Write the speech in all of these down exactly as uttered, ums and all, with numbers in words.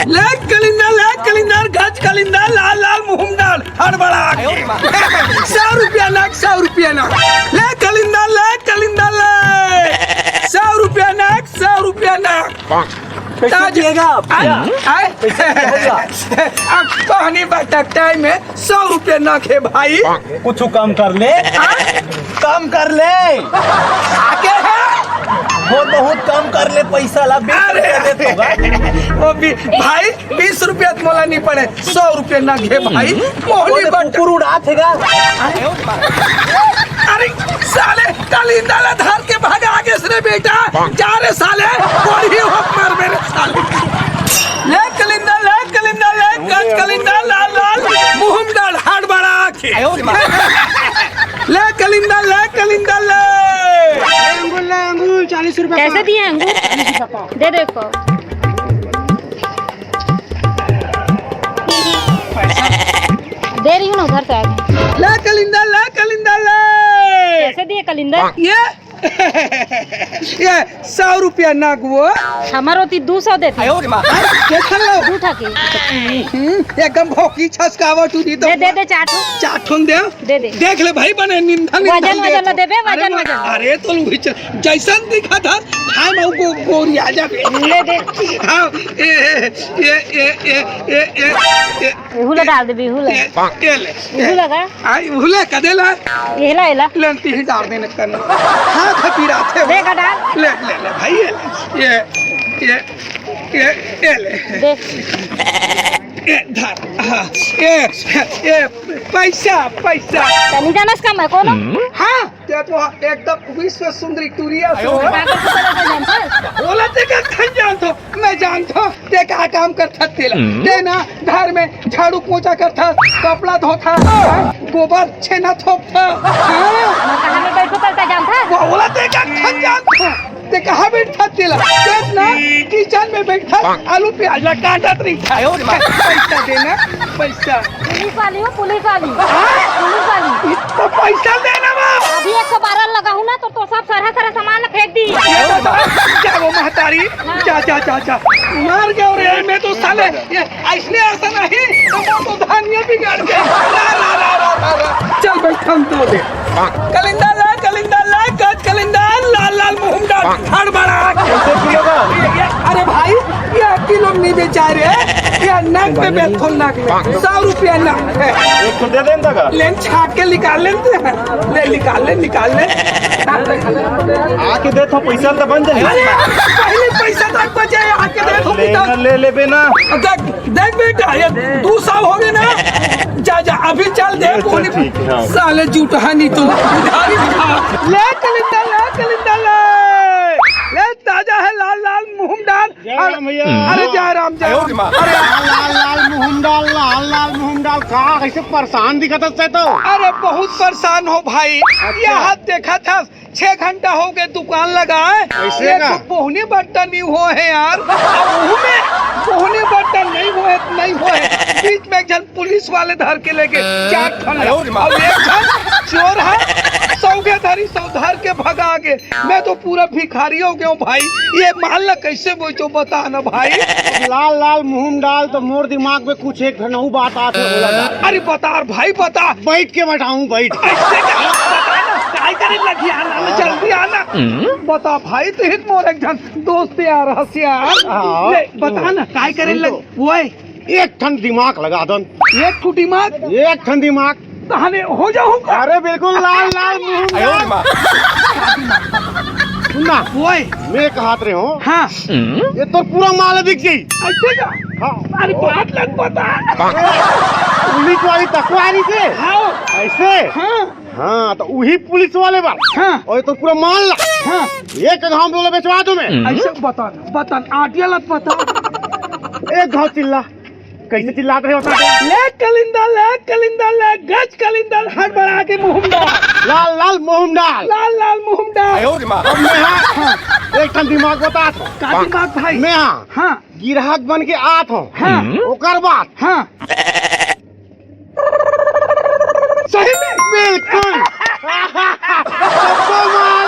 ले कलिंदर, ले कलिंदर, गज कलिंदर, लाल लाल मुहूम डाल, हड़बड़ा के। सौ रुपया नक, सौ रुपया नक। ले कलिंदर, ले कलिंदर, ले। सौ रुपया नक, सौ रुपया नक। कैसे ताज- दिएगा आप? आए, आए। कैसे दिएगा? अब कहनी बात टाइम में सौ रुपया नक हे भाई। कुछ कम कर ले। हाँ? कम कर ले। आगे है? वो बहुत कम कर ले, पैसा ला, बीस अरे, रुपया दे तो भाई। वो भी, भाई, बीस रुपया तो मोला नहीं पड़े, सौ रुपया नक हे भाई। मोहनी वो बट्टा। कुकुर उड़ा थेगा। अरे साले, कलिंदा ला धर के भागा आगे से रे बेटा। जा रे साले, बड़ी हो मर मेरे साले। ले कलिंदा, ले कलिंदा, ले कच कलिंदा, लाल लाल मुहूम डाल, हड़बड़ा के। ले कलिंदा, ले कलिंदा, ले। अंगूर, ले अंगूर, चालीस रुपया कैसे का। दिए अंगूर? दे देखो। दे रही हूँ ना, उधर से आ गई। ले कलिंदा, ले कलिंदा, ले। कैसे दिए कलिंदा? ये, ये सौ रुपया नक वो। हमार होती दो सौ देती। हाँ, देखा लो। दू ठा के। हम्म, एकदम भौकी छसकावट उठी तो दे, दे, दे, चार ठो। चार ठो दे। दे दे। देख ले भाई, बने निंदा, निंदा वजन, दे वजन तो। ला देबे, अरे वजन, वजन। अरे तो लू भी चल, जैसन दिखा था, खाए में गो-, गोरी आ जाबे। ले दे। हाँ, ए, ए, ए। एहू ला डाल देबे, एहू ला। ए, ए ले। एहू लगा। आई, एहू ले, कदे ला? एहला, एहला। ले, तीही डाल देने करना। हाथ पीरा थे। दे का डाल। ले, ले, ले, भाई, ये ले। ये, ये, ये, ये ले। दे। ए, धर, हाँ, ए, ए, पैसा, पैसा। तनी जानस कम है, कौन? हाँ, ते तो एकदम विश्व सुंदरी टूरिया से हो। पागल से चला गया जानता है? ओला ते का खन जानत हो, मैं जानत हो, ते का काम करत हस तेला। ते ना घर में झाड़ू पोछा करत हस, कपड़ा धोत हस, गोबर छेना थोपत हस। हाँ। मैं कहाँ में बैठो करता जानता है? वो ओला ते का खन जानत हो। ते कहाँ बैठत हस तेला? देख ना, किचन में बैठत, आलू प्याज ला काटत रहिथस। पैसा देना, पैसा। पुलिस वाली हो, पुलिस वाली। हाँ? पुलिस वाली। तो पैसा देना बा। अभी एक सौ बारह लगाहूँ ना, तो, तो सब सरहा, सरहा सामान फेंक दी। ये बता, जा वो महतारी, हाँ। जा, जा, जा, जा। मर गया रे, मैं तो साले, ये ऐसने ऐसा नहीं, तो, तो धानिया बिगाड़ के। ला, ला, ला। चल भाई, हम तो दे। कलिंदा ला, कलिंदा ला, कच कलिंदा, लाल लाल मुहूम डाल, हड़बड़ा। कैसे किलो का? ये, ये, अरे भाई, ये किलो में नहीं बेचा रे, ये नग में बेचथों, नग में, सौ रुपया नग है। एक तो दे देन तक। लेन छाट के निकाल लेते हैं, ले निकाल ले, निकाल ले। आके दे तो पैसा तो बन जाए। अरे, पहले पैसा तक बचे, आके दे तो ले पैसा। ना, ले लेबे ना। देख, देख बेटा, ये दू सौ हो गए ना। जा, जा, अभी चल दे, अच्छा, पूरी ठीक है, हाँ। साले जुटहा नहीं तो उधारी खा। ले कलिंदा, ले कलिंदा, ले। ले ताजा है लाल लाल मुहूम डाल। जय राम भैया। अरे जय राम, जय राम। अरे लाल लाल मुहूम डाल, लाल लाल मुहूम डाल। का कैसे परेशान दिखत हस तो? अरे बहुत परेशान हो भाई। अच्छा। यहाँ देखा था, छह घंटा हो गए दुकान लगाए, ऐसे एक का? तो बोहनी बट्टा नहीं हुआ है यार। अब मुंह में बोहनी बट्टा नहीं हुए, नहीं हुए। बीच में एक झन पुलिस वाले धर के लेके चार ठन है। अरे माँ। अब एक झन चोर है, सौगे धरी सौ धर के भगा गे। मैं तो पूरा भिखारी हो गया हूँ भाई। ये माल ला कैसे बेचो, बता ना भाई। लाल लाल मुहूम डाल तो मोर दिमाग में कुछ एक ठन अउ बात आत है, बोला जा। अरे बता भाई, बता। बैठ के बैठाऊं, बैठ। ऐसे का? बता ना, काय करे लगी आना ना, जल्दी आना। बता भाई, तो हित मोर एक झन दोस्त यार, हसियार। हाँ। ले, बता ना, काय करे सुन तो। लगी? ओए। एक ठन दिमाग लगा दन। एक ठो दिमाग? एक ठन दिमाग। तहने हो जाहू का? अरे बिल्कुल लाल लाल मुहूम डाल। सुन ना। ओए। मैं कहत रहे हूँ। हाँ। ये तो पूरा माल बिक जाई। ऐसे का? हाँ। अरे बात लग पता। पुलिस वाली तकवारी से। हाँ। ऐसे? हाँ। हाँ, तो वही पुलिस वाले बा। हाँ। और ये तो पूरा माल ला। हाँ। एक घाम बोले बेचवा दो मैं। ऐसे बता ना, बता ना, आटिया लग पता। एक घाव चिल्ला। कैसे चिल्लात रहे होता? ले कलिंदर, ले कलिंदर, ले गज कलिंदर, हड़बड़ा के मुहूम डाल। लाल लाल मुहूम डाल। लाल लाल मुहूम डाल। आयो रे माँ। अब मैं हाँ, एक ठन दिमाग बतात हूँ। का दिमाग भाई? मैं हाँ, हाँ। गिराहक बन के आत हूँ। हाँ। ओकर बाद। हाँ। सही में? बिल्कुल। सबको माल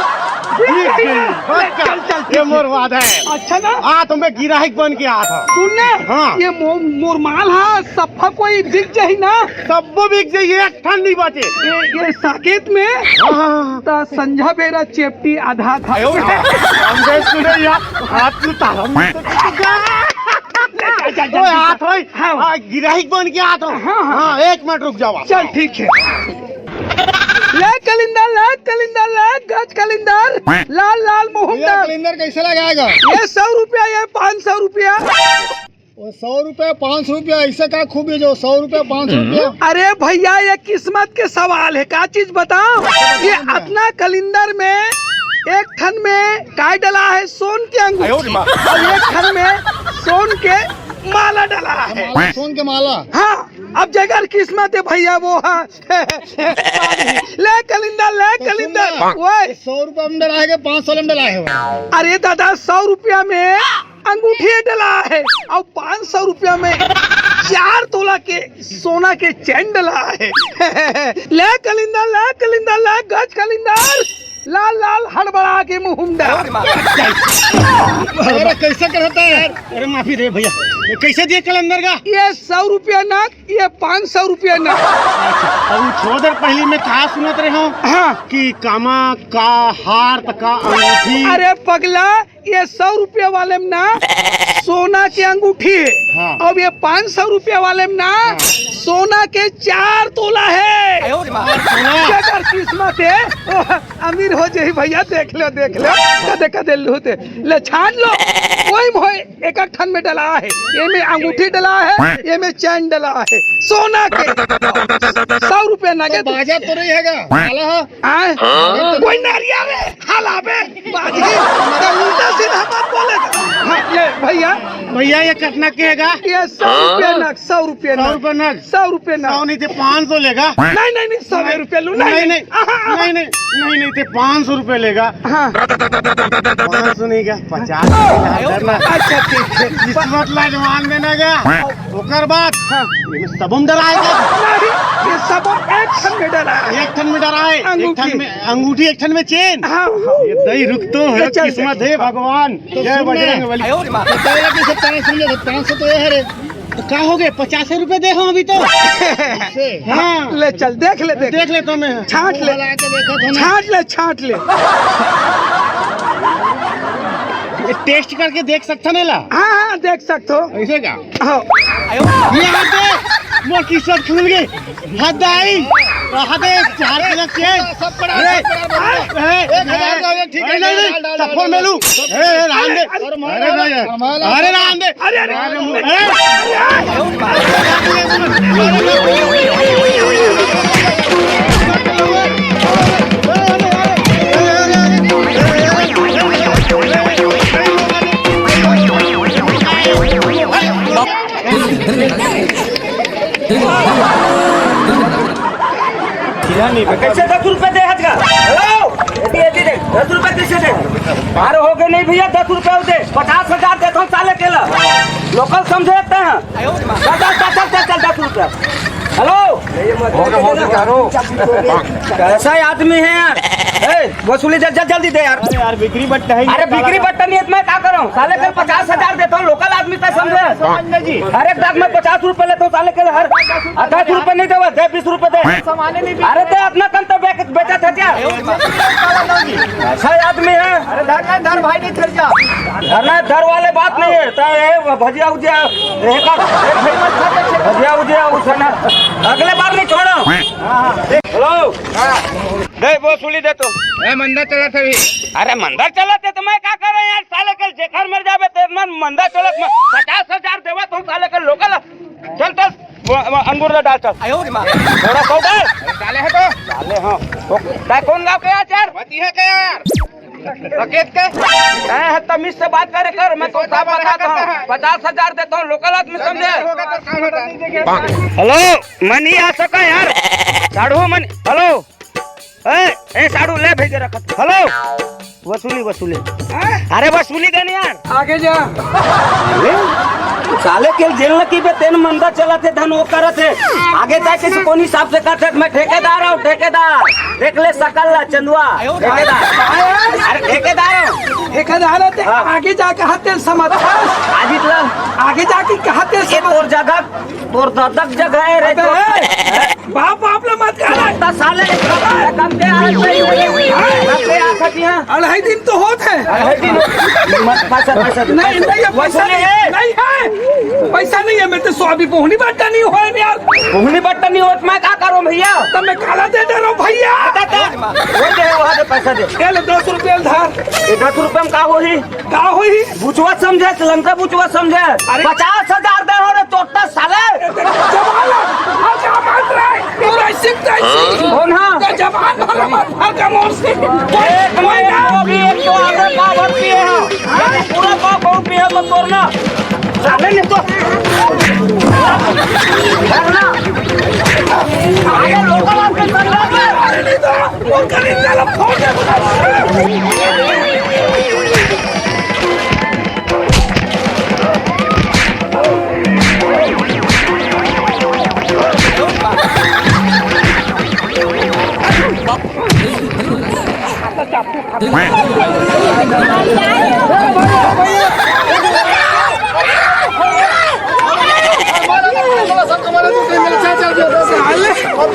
बिक गई। बस चल, चल, चल, ये ठीक मोर है। वादा है। अच्छा ना? हाँ, तो मैं गिराहक बन के आत हँव। सुन ना, हाँ। ये मो-, मोर माल हा, सब्बो कोई बिक जाही ना? सब्बो बिक जाही, एक ठन नहीं बचे। ये, ये साकेत में हाँ, हाँ, हाँ। त संझा बेरा चेपटी आधा था। आयो, हम देख सुने यार, हाथ में ताला। जा, जा, जा, ओए, जा। हाथ भाई, हाँ। हाँ, गिराहक बन के आत हँव। हाँ, हाँ। हाँ, एक मिनट रुक जाओ आप। चल, ठीक है। ले कलिंदर, ले कलिंदर, ले गज कलिंदर, लाल लाल भैया, मुहुंडा। कलिंदर कैसे लगाएगा? ये सौ रुपया, ये पाँच सौ रुपया। वो सौ रुपया, पाँच सौ रुपया, ऐसे का खूब है जो सौ रुपया, पाँच सौ रुपया? अरे भैया, ये किस्मत के सवाल है, का चीज बताओ? ये अतना कलिंदर में एक ठन में काय डला है? सोन के अंगूठी। आयो रे माँ। और एक ठन में सोन के माला डला है। माला, सोन के माला। हाँ, अब जगर किस्मत है भैया, वो हाँ। ले कलिंदर, ले तो सुन कलिंदर। ना, ओए। सौ रुपया में डला है कि पाँच सौ में डला है? अरे दादा, सौ रुपया में अंगूठी डला है और पाँच सौ रुपया में चार तोला के सोना के चैन डला है। ले कलिंदर, ले कलिंदर, ले गज कलिंदर, लाल लाल हड़बड़ा के मुहुंडा। अरे कैसे करता है यार? अरे माफी दे भैया, ये कैसे दिए कलिंदर का? ये सौ रुपया ना, ये पाँच सौ रुपया ना। अब थोड़ा देर पहले मैं कहा सुनत रहे हूँ हाँ। कि कामा का हार त का अंगूठी। अरे पगला, ये सौ रुपया वाले में ना सोना के अंगूठी है। हाँ। अब ये पाँच सौ रुपया वाले में ना हाँ। सोना के चार तोला है। आयो रे माँ। सोना। जकर किस्मत है, वो अमीर हो जाही भैया, देख लो, देख लो, कदे कदे लूटे। ले छाट लो, कोई मोहे एक एक ठन में डला है, ये में अंगूठी डला है, ये में चैन डला है, सोना के। सौ रुपया तो नगद। बाजा तो नहीं हैगा, काला है। आए? कोई नरिया रे, हलाबे, बाजी, तो उल्टा सीधा मत बोले। हाँ, ले भैया। भैया, ये कतना के हैगा? ये सौ रुपया नग, सौ रुपया सौ नग। रुपया नग? सौ रुपया नग। सौ नहीं थे, पाँच सौ लेगा। नहीं, नहीं, नहीं, सौ रुपया लूँ, नहीं, नहीं, नहीं, नहीं। आहा, आहा। नहीं, नहीं, नहीं, नहीं थे, पाँच सौ रुपया लेगा। हाँ। पाँच सौ नहीं का, पचास रुपया डरना। अच्छा, ठीक है। किस्मत लाजवान में ना गया। ओकर बाद हाँ। ये सबम डराएगा। नहीं, ये सबम एक ठन में डला है। एक ठन में डराए, एक अंगूठी। ठन में अंगूठी, एक ठन में चैन। हाँ, हाँ। ये दई रुक तो है, चल, चल। किस्मत है भगवान। तो जय सुन ना। बजरंग बली। आयो रे माँ। तो पहले भी सब तारा समझे थे, पाँच सौ तो ये है रे। तो का हो गए? पचास रुपए दे हम अभी तो। से। हाँ। ले चल, देख ले, देख ले। देख लेता मैं। छांट ले। वाला आके देखा था ना। छांट ले, छांट ले। ये टेस्ट करके देख सकता नहीं ला? हाँ, हाँ, देख सकते हो। ऐसे का? हाँ। ये हाथ दे, मोर किस्मत खुल गई। हाथ दे आई। हाथ दे, चार किलो चैन। सब पड़ा, अरे, सब पड़ा, ए, एक हजार का, एक ठीक है, नहीं, नहीं, नहीं, डाल, डाल, चप्पल डाल, में लूं। डाल। ए, ए, राम दे। अरे, अरे, अरे, अरे, राम दे। अरे, अरे, अरे, अरे, कैसे दस रुपये दे हत का? हेलो, एती, एती दे, दस रुपये कैसे दे? अरे हो गए नहीं भैया, दस रुपये दे, पचास हजार देता हूँ साले के ला। लोकल समझे रहते हैं। चल, चल, चल, चल, चल, चल, दस रुपये। हेलो। हो गया, हो गया, करो। कैसा आदमी है यार? ए, वसूली जल-, जल-, जल्दी दे यार। अरे यार, बिक्री बट्टा है, अरे बिक्री बट्टा नहीं है तो मैं क्या करूँ? साले कल पचास हजार देता हूँ, लोकल आदमी का समझे। समझ जी। हर एक दांत में पचास रुपए लेता हूँ, साले कल हर अट्ठाईस रुपए नहीं देवा, दे बीस रुपए दे। सामाने नहीं अरे तो अपना कम तो बेच-, बेचा था क्या? ऐसा आदमी है। अरे धर ना, धर भाई, नहीं धर जा। धर ना, धर वाले बात नहीं है। तो ये भजिया उजिया, ये का, भजिया उजिया, उसे ना, अगले बार नहीं छोड़ो। हेलो। दे, वसूली दे तो। ए, मंदा चलत है भी। अरे, मंदा चलत है तो मैं क्या करूं यार? साले कल जेकर मर जावे, तेरे मन मंदा चलत में पचास हजार देवा तो साले कल लोकल। चल, चल, वो, वो अंगूर ला डाल, चल। आयो रे माँ। थोड़ा सौ डाल। डाले है तो। डाले, हाँ। तो, तै कौन गाँव के यार? वती है क्या यार? सकेत के? ए, तमीज से बात करे कर, मैं तो साफ बताता हूँ। पचास हजार देता हूँ, लोकल आदमी समझे। हेलो, मैं नहीं आ सका यार। साढ़ू मन, हेलो। ए, ए, साढ़ू ले भेजे रखत। हेलो। वसूली, वसूली। अरे वसूली देनी यार। आगे जा। साले के जेल न की बे, तेन मंदा चलत है, धन वो करत है। आगे जाके से कौन हिसाब से करत है? मैं ठेकेदार हूँ, ठेकेदार। देख ले सकल ला चंदुआ। ठेकेदार। अरे ठेकेदार हो। ठेकेदार है ते हाँ। आगे जाके हाथ तेल समझ। आगे तो आगे जाके कहा तेल ये समझ। तोर जगह, तोर ददक जगह है रे। अबे, बाप बाप ले मत कर। त साले कब दे आ रहे हैं? कब दे आ सकती हैं? अढ़ाई दिन तो होत है। अढ़ाई दिन। मत, पैसा, पैसा दे। नहीं, नहीं, ये पैसा वसूली नहीं, है। नहीं है। पैसा नहीं है, मैं तो सौ अभी बोहनी बट्टा नहीं हो यार। बोहनी बट्टा नहीं होत, मैं का करूं भैया? तो मैं काला दे दे रहा हूँ भैया। बता, बता। वो दे, वहाँ दे, पैसा दे। ये ले दस रुपये उधार। ये दस रुपये में का होही? का होही? बुचवा समझे, लंका बुचवा समझे। अरे। पचास हजार दे हो रे चोट्टा साले। जवान, और क्या बात रहा है? और ऐसी तैसी। कौन हाँ? तो जवान वाला बात हर का मोर से। एक कोई ना। एक तो आगे पावर पिए हैं। पूरा पाव बहुत पिए तो तोड़ना। साले ने तो। अरे लोकल आपके संग में। अरे नहीं तो।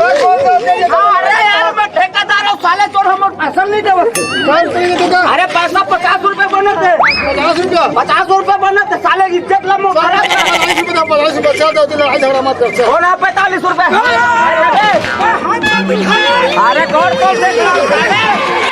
अरे यार, मैं ठेकेदार हूँ, साले चोर, हम पैसा नहीं देवे। अरे पैसा पचास रुपए बनत है। पचास रुपया? पचास रुपए बनत है, साले इज्जत ला मोर खराब कर। पचास रुपया, पचास रुपया, चल दे, लड़ाई झगड़ा मत कर, चल। हो ना पैंतालीस रुपए। अरे, अरे, कौन कौन से